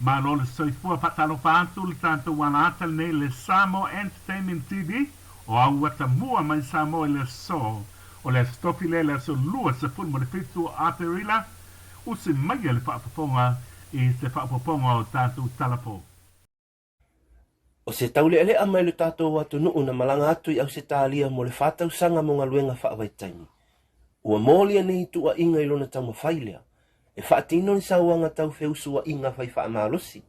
Malo le soifua faatalofa atu le tatou alaata lenei le Samoa Entertainment TV o au atamua mai Samoa i le aso o le Aso Tofi lea le aso 27 o Aperila usi maia le faafofoga i se faaopoopoga o tatou talapo. O se taulealea mai lo tatou atunuu na malaga atu i Ausetalia mo le faatausaga mo galuega faavaitaimi. Ua molia nei tuuaiga i lona taumafai lea e faatino ni sauaga tau feusuaiga fai faamalosi.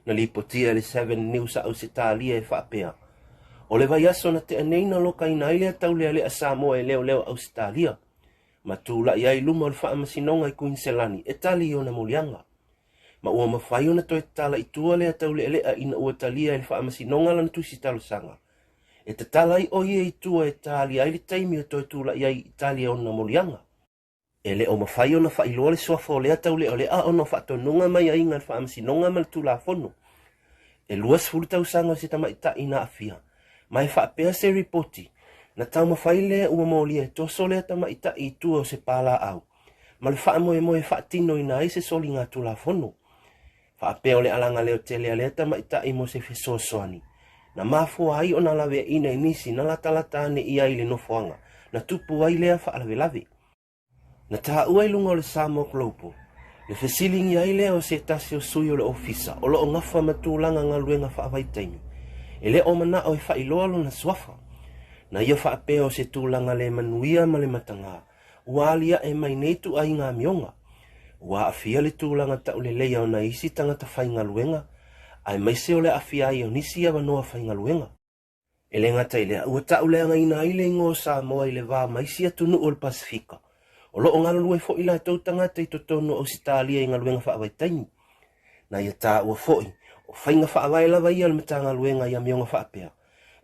Na lipotia e le Seven News a Ausetalia e faapea, o le vaiaso na tea nei na lokaina ai lea taulealea Samoa e leoleo Ausetalia, ma tulai ai i luma o le faamasinoga i Kuiniselani e tali i ona moliaga. Ma ua mafai ona toe tatala i tua lea taulealea ina ua talia e le faamasinoga lana tusi talosaga, e tatala ai o ia i tua e talia ai le taimi e toe tulai ai i tali ona moliaga. E le o mafai ona faailoa le suafa o lea taulealea ona o faatonuga ma aiaiga a le Faamasinoga ma le Tulafono. E 20 tausaga o se tamaitai na aafia, ma e faapea se ripoti, na taumafai lea ua molia e toso lea tamaitai i tua o se palaau, ma le faamoemoe e faatinoina ai se soligatulafono. Faapea o le alaga leotele a lea tamaitai mo se fesoasoani, na mafua ai ona laveaiina i nisi na latalata ane i ai i le nofoaga na tupu ai lea faalavelave. Na taua i luga o le Samoa Global, le fesiligia ai lea o se tasi o sui o le ofisa o lo o gafa ma tulaga galuega faavaitaimi, e le o manao e faailoa lona suafa. Na ia faapea o se tulaga le manuia ma le mataga, ua aliae mai nei ituaiga amioga. Ua aafia le tulaga tauleleia o nai isi tagata faigaluega, aemaise o le aafia ai o nisi avanoa faigaluega. E le gata i lea, ua tauleagaina ai le igoa o Samoa i le va ma isi atunuu o le Pasefika, o lo o galulue foi latou tagata i totonu o Ausetalia i galuega faavaitaimi. Na ia taua foi, o faiga faavae lava ia a le Matagaluega i amioga faapea,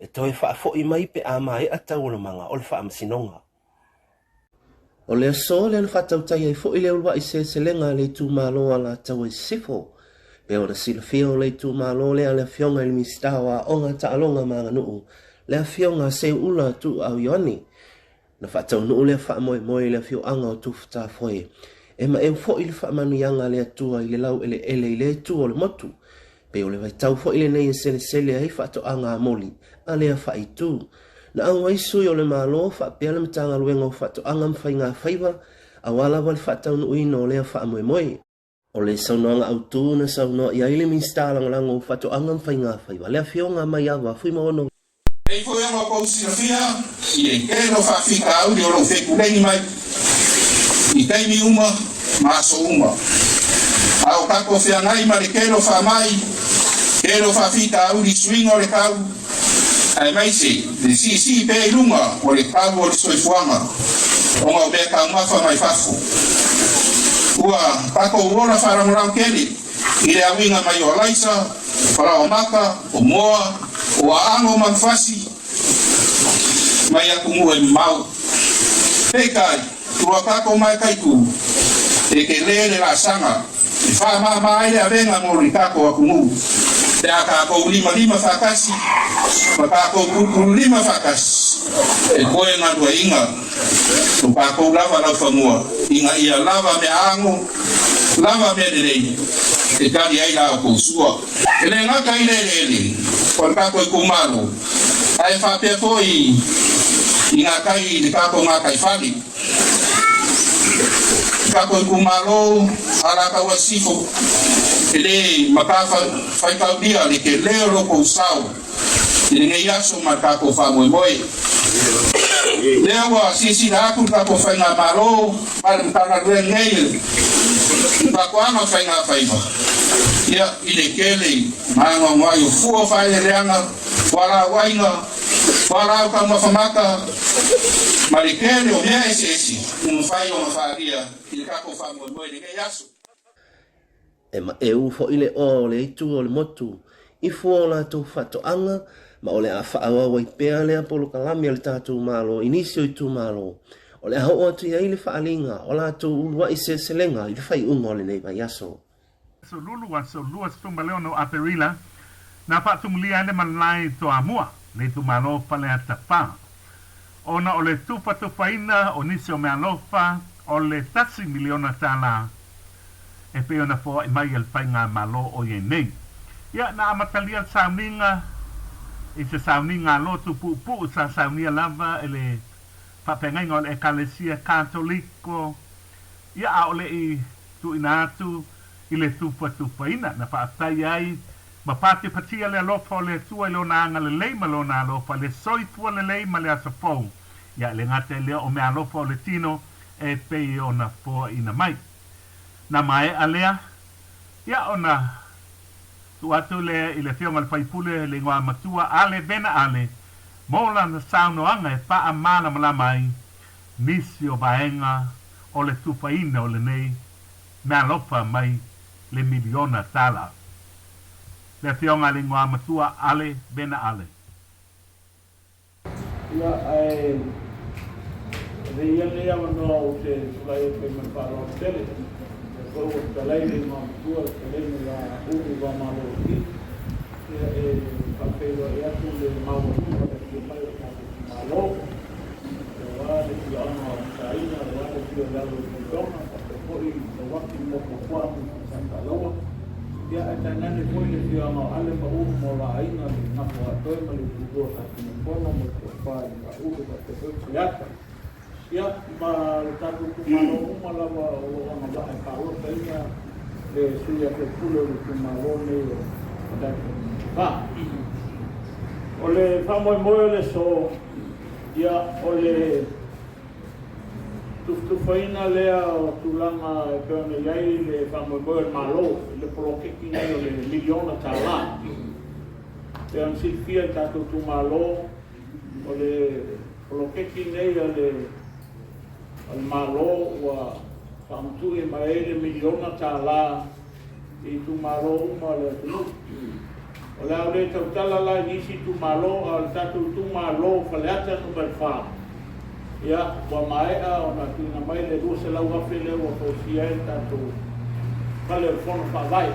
e toe faafoi mai pe a maea taualumaga o le faamasinoga. O le aso lea na faatautai ai foi le uluai seleselega a le itumalo o Alataua i Sisifo. Pei ona silafia o le itumalo lea a le Afioga i le Minisita o Aoga, Taaloga ma Aganuu, le Afioga a Seuula Tuuau Ioane. Na faataunuu lea faamoemoe i le afioaga o Tufutafoe. E maeu foi le faamanuiaga a le Atua i le laueleele i lea itu o le motu. Pei o le vaitau foi lenei e selesele ai faatoaga amoli a lea faaitu. Na auai sui o le Malo faapea le Matagaluega o Faatoaga ma Faigafaiva aua lava le faataunuuina o lea faamoemoe. O le saunoaga autu na saunoa i ai le Minisita Lagolago o Faatoaga ma Faigafaiva, le Afioga Maiava Fuimaono. Pei foi ona outou silafia i le tele o faafitauli o lo o fetuleini mai i taimi uma ma aso uma. A o tatou feagai ma le tele o faamai, tele o faafitauli i suiga o le tau, aemaise le siisii pea i luga o le tau o le soifuaga ona o mea taumafa mai fafo. Ua tatou ola faalagolago tele i le auiga mai o alaisa, falaoamata, o moa, o aano ma mafasi mai atunuu e mamao. Peitai, ua tatou maitaitu e tele le laasaga e faamama ai le avega mo le tatou atunuu pe a tatou limalima faatasi ma tatou pulupululima faatasi e toe galueaiina lo tatou lava laufanua ina ia lava meaano, lava mea lelei e tali ai la outou sua. E le gata i le eleele o le tatou itumalo, ae faapea foi i gatai i le tatou gataifale. Tatou itumalo Alataua Sisifo, e le matafaitaulia le tele o lo outou sao i lenei aso ma le tatou faamoemoe. Lea ua silasila atu le tatou Faigamalo ma le Matagaluega nei o Faatoaga ma Faigafaiva, ia, i le tele ma anoanoai o fua o faaeleeleaga, fualaau aina, fualaau taumafa mata, ma le tele o mea eseese ua mafai ona faaalia i le tatou faamoemoe i lenei aso. E maeu foi le oa o le itu o le motu i fua o latou faatoaga, ma o le a faaauau ai pea lea polokalame a le tatou Malo i nisi o itumalo o le a oo atu i ai le faaaliga o latou uluai seleselega i le faaiuga o lenei vaiaso. Aso Lulu, aso 26 o Aperila, na faatumulia ai le malae i Toamua, le itumalo o Faleata 4, ona o le tufatufaina o nisi o meaalofa o le tasi miliona tala. e pei ona foai mai e le Faigamalo o i ai nei. Ia, na amatalia le sauniga i se sauniga a lotu puupuu sa saunia lava e le Faafeagaiga o le Ekalesia Katoliko, ia a o le i tuuina atu i le tufatufaina. Na faafetai ai ma patipatia le alofa o le Atua i Lona agalelei ma Lona alofa, le soifua lelei ma le aso fou. Ia, e le gata i lea o meaalofa o le tino e pei ona foaina mai. Na maea lea, ia ona tuu atu lea i le Afioga i le Faipule le igoa matua Ale Vena Ale mo lana saunoaga e faamalamalama ai nisi o vaega o le tufaina o lenei meaalofa mai le miliona tala. Le Afioga i le Igoa Matua Ale Vena Ale. Ia, ae ave ia lenei avanoa ou te tulai atu ai ma le faaaloalo tele. Lea foi ua fetalai le igoa matua le fetalaiga ia Ulu Vamalolo I, ia e faafeiloai atu le maualuga o le afio mai o le tatou itumalo, aua le afioaga o Mataina, aua le afio i lalo o Tuitoga, faapea foi Lauaki ma Motuopuaa ma Sataalaua. Ia, ae tainane foi le afioaga o Ale ma Ulu ma o la aiga, le Gafa o Aatoe ma le Utulua o Satunumafono ma le Toafa i le Ulu faapea foi Faleata. Ia, ma le tatou itumalo uma lava o lo o agavaa e palotaina le sui usufono o le itumalo lenei o Faleata 4. O le faamoemoe o le aso, ia, o le Tufatufaina lea o tulaga e pei ona i ai le faamoemoe o le Malo i le poloketi nei o le miliona tala. E pei ona silafia e le tatou itumalo, o le poloketi nei a le Malo ua faamatuu mai ai le miliona tala i itumalo uma o le atunuu. O le a ou le tautala la i nisi itumalo, a o le tatou itumalo o Faleata Nu.4, ia, ua maea ona tuuina mai le $200,000 lea ua fausia ai le tatou fale o le Fono Faavae. Lea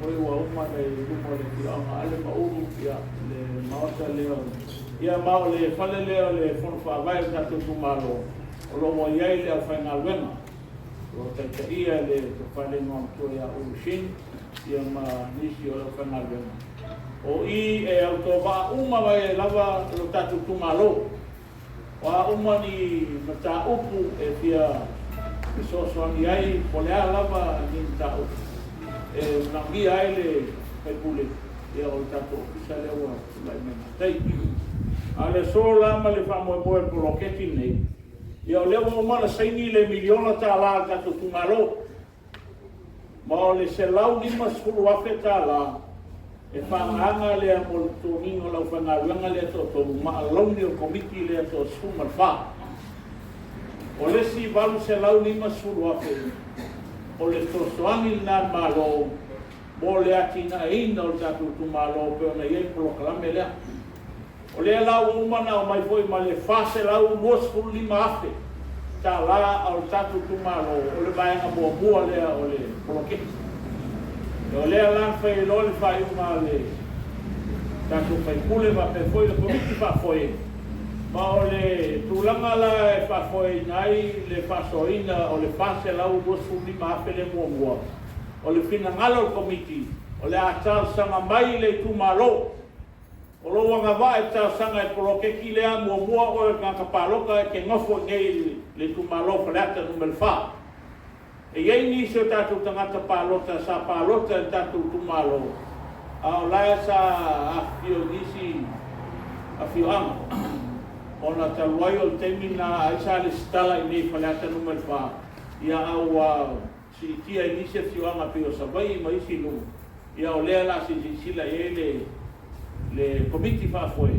foi ua uma ona i luma o le afioaga o Ale ma Ulu, ia, le maota lea o le, ia, ma o le fale lea o le Fono Faavae o le tatou itumalo, o lo o ua i ai le aufaigaluega. O lo o taitaia e le Tofa i le Igoamatua ia Ulu Shin ia ma nisi o le aufaigaluega. O i e autovaa uma mai ai lava lo tatou itumalo. O a uma ni mataupu e fia fesoasoani ai, po o le a lava ni mataupu e manaomia ai le faipule, ia o le tatou ofisa lea ua tulai mai gatai. A o le aso la ma le faamoemoe o le poloketi lenei, Ia o lea ua uma ona saini le miliona tala a le tatou itumalo, ma o le $150,000 e faaagaaga lea mo le totogiina o le aufaigaluega lea e toatolu ma alauni o le komiti lea e toa-14. O le isi $850,000 o le fesoasoani lena a le Malo mo le atinaeina o le tatou itumalo e pei ona i ai le polokalame lea. O lea la ua uma ona aumai foi ma le $425,000 a o le tatou itumalo, o le vaega muamua lea o le poloketi. O lea la na fai ai loa le faaiuga a le tatou sui usufono faapea foi le Komiti Faafoe, ma o le tulaga la e faafoeina ai le faasoaina o le $425,000 lea muamua, o le finagalo o le Komiti, o le a talosaga mai le itumalo. O lou agavaa e talosaga i le poloketi lea, muamua oe o le tagata palota e te nofo i inei i le itumalo o Faleata Nu.4. E i ai nisi o tatou tagata palota sa palota i le tatou itumalo, a o la e sa afifio i nisi afioaga. Ona talu ai o le taimi lena ai sa lesitala i inei i Faleata Nu.4, ia a ua siitia i nisi afioaga pei o Savaii ma isi nuu, ia o lea o le a silasila i ai le le Komiti Faafoe,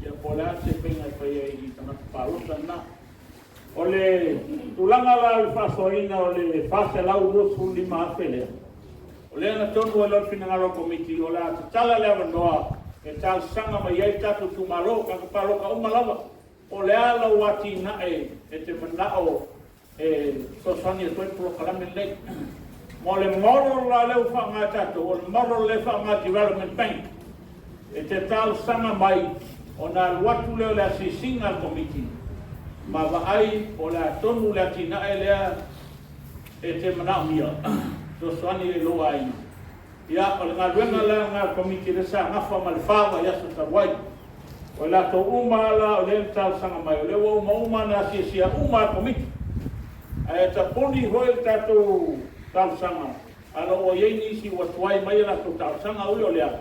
ia po o le a se faiga e fai ai i tagata palota na. O le tulaga la o le faasoaina o le $425,000 lea, o lea na tonu ai loa le finagalo o le Komiti o le a tatala le avanoa e talosaga mai ai tatou itumalo, tagata palota uma lava, po o le a lau atinae e te manao e fesoasoani atu ai le polokalame lenei. Ma o le model la lea ua faaaoga e tatou, o le model lea e faaaoga e Development Bank. E te talosaga mai ona alu atu lea o le asiasiga a le Komiti ma vaai po o le a tonu le atinae lea E te manaomia fesoasoani i lou aiga. Ia, o le galuega la lena a le Komiti lea sa gafa ma le fa vaiaso talu ai. O i latou uma lava la o lea na talosaga mai, o lea ua umauma ona asiasia uma lava e le Komiti. Ae tapuni foi le tatou talosaga, a o ua i ai nisi ua tuai mai a latou talosaga. Ui o lea,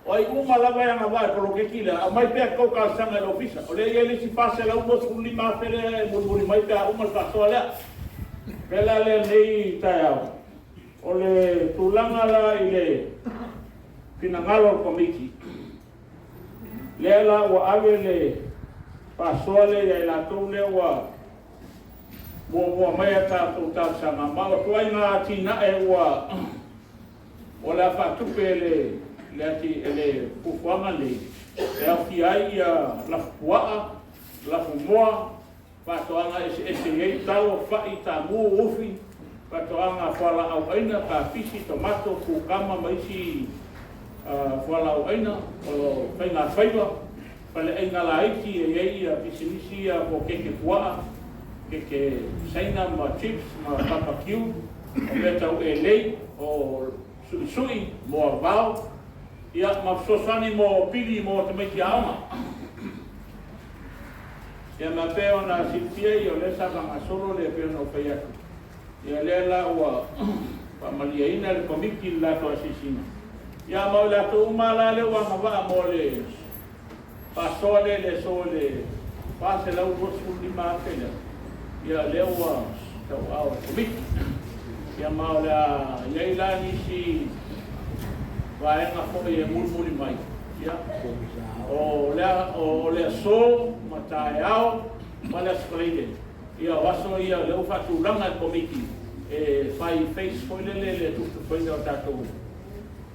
o ai uma lava e agavaa i le poloketi lea, aumai pea tou talosaga i le Ofisa. O lea e i ai le isi $425,000 lea e mulimuli mai pe a uma le faasoa lea. O le mea la lea i lenei taeao, o le tulaga la i le finagalo o le Komiti, lea la ua ave le faasoa lea ia i latou lea ua muamua mai a tatou talosaga, ma o ituaiga atinae ua o le a faatupe e le le fuafuaga lenei, e aofia ai lafupuaa, lafumoa, faatoaga eseese e i ai talo, fai, taamu, ufi, faatoaga fualaau aina, kapisi, tomato, kukama ma isi fualaau aina, o faigafaiva, faleaiga laiti e i ai pisinisi ia mo keke puaa, keke saina ma chips ma babakiu, o mea tau elei, o suisui, moavao, ia ma fesoasoani mo pili mo tamaiti aoga. Ia ma pei ona silafia ia o lea sa faagasolo lea pei ona ou fai atu, ia lea la ua faamalieina le Komiti i le latou asiasiga. Ia ma o i latou uma la lea ua agavaa mo le faasoa lea i le aso i le $425,000 lea, ia lea ua tauaao e le Komiti. Ia ma o le a i ai la nisi vaega foi e mulimuli mai. Ia, o le, o le aso ma taeao ma le Aso Faraile, ia o aso ia lea ua faatulaga e le Komiti e fai face foi lele le tufatufaina o tatou,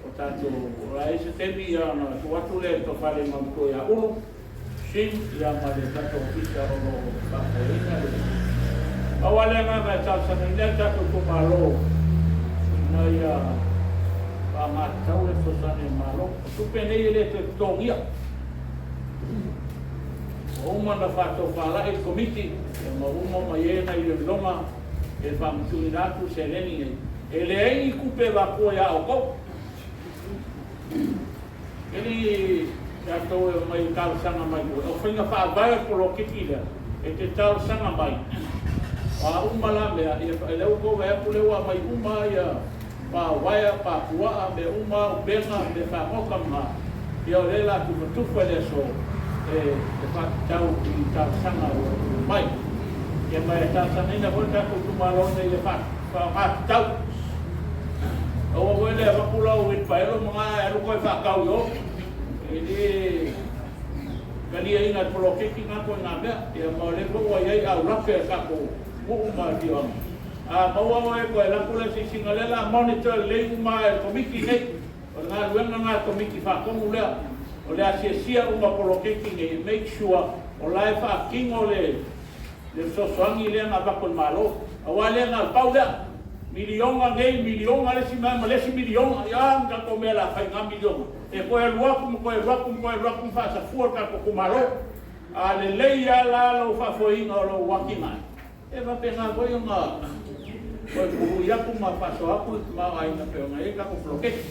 o tatou, o le a i ai se taimi ia ona tuu atu lea i le Tofa i le Igoamatua ia Ulu Sim, ia ma le tatou Ofisa o lo o faafoeina le. Pau lava le agaga e talosagaina ai le tatou itumalo ina ia faaaogatatau le fesoasoani a le Malo. O tupe nei e le toe totogia. Ua uma ona faatofalai le Komiti ma ua uma ma i ai ana iloiloga e faamatuuina atu seleni nei. E leai ni tupe e avatua ia outou. E le i tatou e omai e talosaga mai ua. O faiga faavae o le poloketi lea, e te talosaga mai, o a uma la mea, ia, lea ua outou vaai atu lea ua aumai uma ia pa uaea, pa puaa, mea uma, upega, mea fagota ma, ia o lea la tufatufa i le aso e faatatau i talosaga ua tuuina mai. Ia ma e talosagaina foi le tatou itumalo ina ia faaaoga tatau. Aua foi le avatu lau uilipaelo ma na ae alu toe faatau i o. E le taliaina e poloketi na ituaiga mea. Ia ma o lea foi ua i ai aulape a le tatou nuu ma afioaga. A maua oe toe alu atu le asiasiga lea o le a monitor lelei uma e le Komiti nei. O le galuega lena a le Komiti Faatonu lea, o le asiasia uma poloketi nei e make sure o la e faatino le fesoasoani lea na avatu e le Malo. Aua lea na o le pau lea, miliona nei, miliona le isi mea ma le isi miliona, ia ma tatou mea o le a fai i na miliona, e toe alu atu ma toe alu atu ma toe alu atu ma faasafua le tatou itumalo. A lelei lava la lou faafoeina o lou atinae, E faapena foi ona toe puhui atu ma faasoa atu le tamaoaiga pei ona i ai tatou poloketi.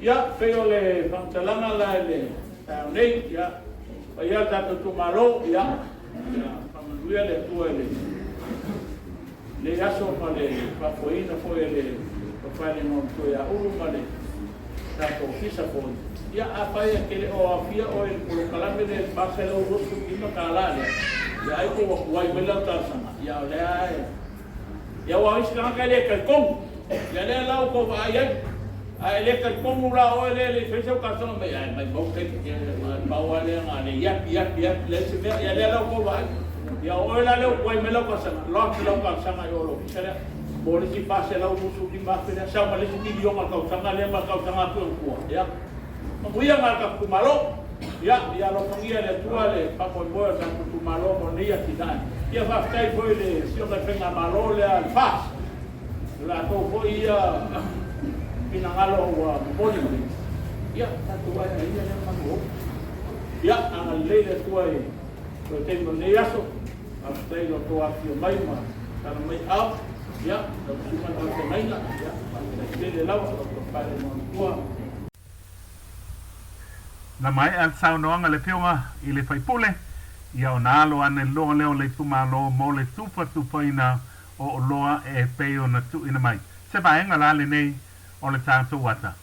Ia, pei o le faamatalaga la i le taeao nei, ia, paia o le tatou itumalo, ia, ia faamanuia le Atua i lenei aso ma le faafoeina foi e le Papae le Igoamatua ia Ulu ma le tatou ofisa foi. Ia, afai e te le o aofia oe i le polokalame lea i le $425 lea, ia ai po ua tuai mai lau talosaga, ia o lea lava e... Ia aua o isi tagata e le talitonu, ia lea la ua tou vaai ai. A e le talitonu la oe lea e le i faia sau talosaga mai, ae maimau taimi, ia pau lava lea na o le iapi, iapi, iapi, leai se mea, ia lea la ua tou vaai. Ia o oe la lea ua tuai mai lau talosaga, lodge lau talosaga i o i le ofisa lea. Mo le isi $425,000 lea, sau ma le isi miliona i le tausaga lea ma le tausaga atu i ona tua. Ia, manuia na le tatou itumalo. Ia, ia alofagia e le Atua le faamoemoe o le tatou itumalo mo lenei atinae. Ia, faafetai foi i le Afioga i le Faigamalo lea a le FAST, o latou foi ia finagalo ua momoli mai. Ia, tatou ae ia lea manu o. Ia, agalelei le Atua i le taimi o lenei aso. Faafetai i lo outou afifio mai ma tala mai ao. Ia, lau Susuga i le Faafeagaiga, ia, faafetai tele lava, lau Tofa i le Igoamatua. Na maea le saunoaga a le Afioga i le Sui Usufono, ia ona alo ane loa lea o le itumalo mo le tufatufaina o oloa e pei ona tuuina mai. Se vaega la lenei o le tatou ata.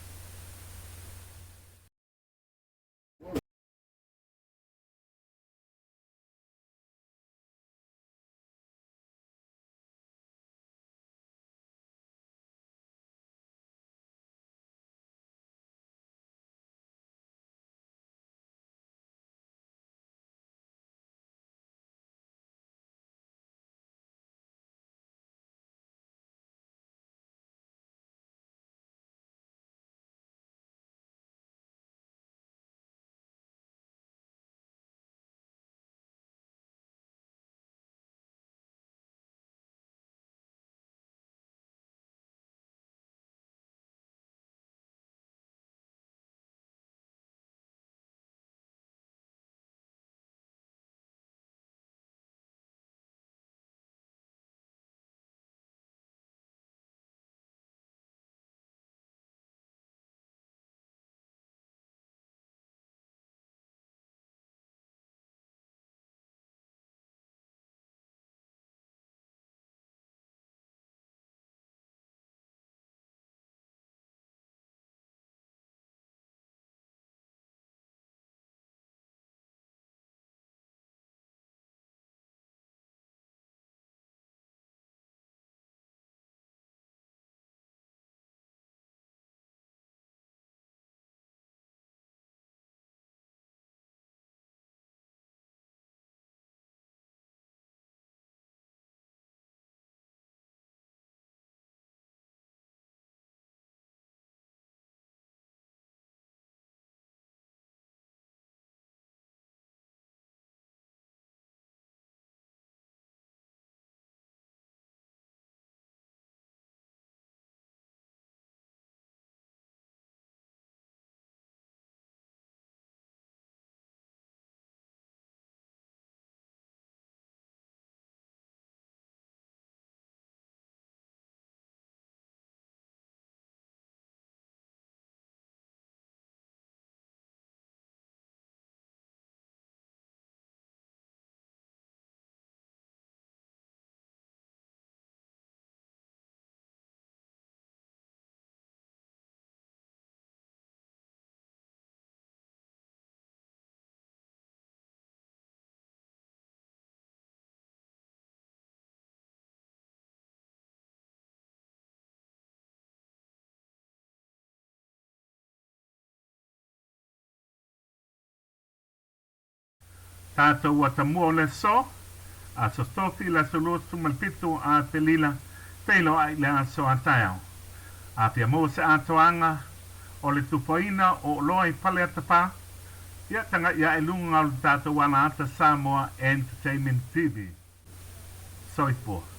Tatou atamua o le aso, Aso Tofi le aso 27 o Aperila, feiloai le aso a taeao. A fia maua se atoaga o le tufaina o oloa i Faleata 4, ia tagai ae i luga o le tatou alaata Samoa Entertainment TV. Soifua.